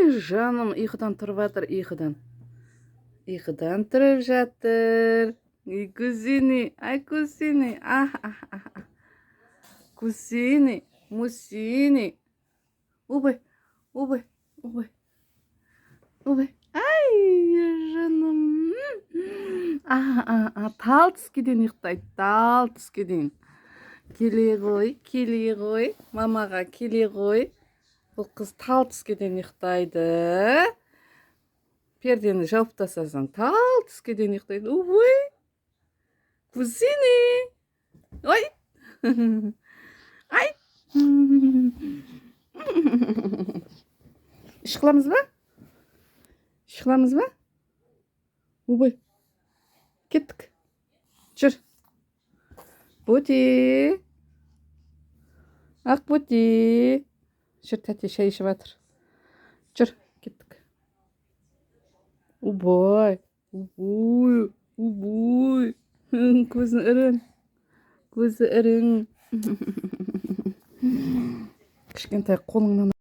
Ай, жаным, ұйқыдан тұрып жатыр, ұйқыдан. Ұйқыдан тұрып жатыр. Ай, кузини, ай, кузини. А, а, а, а. Кузини, мусини. Ойбай, ойбай, ойбай. Ойбай. Ай, жаным. А, а, а, тал түске дейін ұйықтайды, тал түске дейін. Келе ғой, келе ғой, мамаға келе ғой. Бұл қыз тал түске дейін ұйықтайды. Пердені жауып тастасаң, тал түске дейін ұйықтайды. Ой, кузини. Ой. Ай. Іш қыламыз ба? Іш қыламыз ба? Ойбай. Кеттік. Жүр. Бөте. Ақ бөте. Жүр, тәте шай ішіп жатыр. Жүр, кеттік. Ойбай. Ойбай. Ойбай. Көзі ірің. Көзі ірің. Кішкентай қолыңнан.